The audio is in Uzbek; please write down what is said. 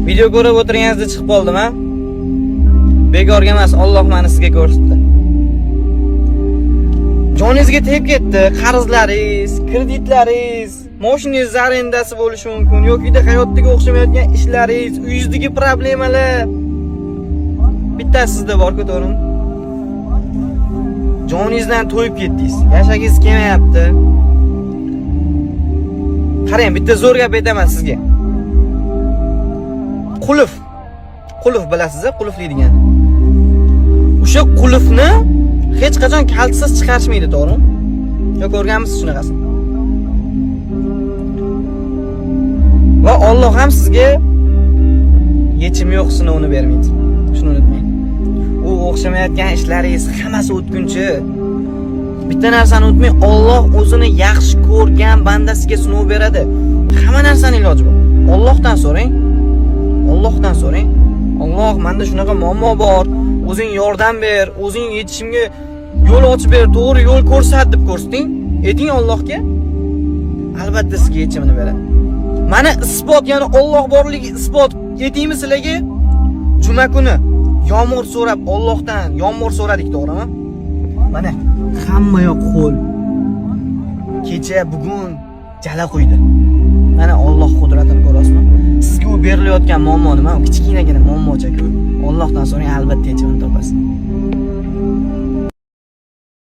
Video ko'rib o'tirganingizda chiqib qoldim, a? Bekorga emas, Alloh meni sizga ko'rsatdi. Joningizga tegib ketdi, qarzlaringiz, kreditlaringiz, mashinangiz arendasi bo'lishi mumkin yoki uyda hayotdagi o'xshamayotgan ishlaringiz, uyingizdagi problemalar. Bittasi sizda bor-ku, to'g'rimi? Joningizdan to'yib ketdingiz, yashagingiz kelmayapti. Qarang, bitta zo'r gap aytaman sizga. Qulf. Qulf bilasiz-a, qulflaydigan. O'sha qulfni hech qachon kalitsiz chiqarishmaydi, to'g'rimi? Yo ko'rganmisiz shunaqasini? Va Alloh ham sizga yechimi yo'q sinovni bermaydi. Shuni unutmang. U o'xshamayotgan ishlaringiz hammasi o'tgunchi. Bitta narsani unutmang, Alloh o'zini yaxshi ko'rgan bandasiga sinov beradi. Hamma narsani iloji bor. Allohdan so'rang. Allohdan so'rang. Alloh, menda shunaqa muammo bor. O'zing yordam ber, o'zing yetishimga yo'l ochib ber, to'g'ri yo'l ko'rsat deb ko'rsating. Ayting Allohga. Albatta sizga yechimini beradi. Mana isbot, ya'ni Alloh borligi isbot aytaymi sizlarga? Juma kuni yomg'ir so'rab Allohdan yomg'ir so'radik, to'g'rimi? Mana hamma yoq ho'l. Kecha bugun jala quydi. Mana Alloh qudratini ko'rasizmi? Sizga u berilayotgan muammo nima? U kichkinagina muammocha-ku. Allohdan so'rang, albatta yechimini topasiz.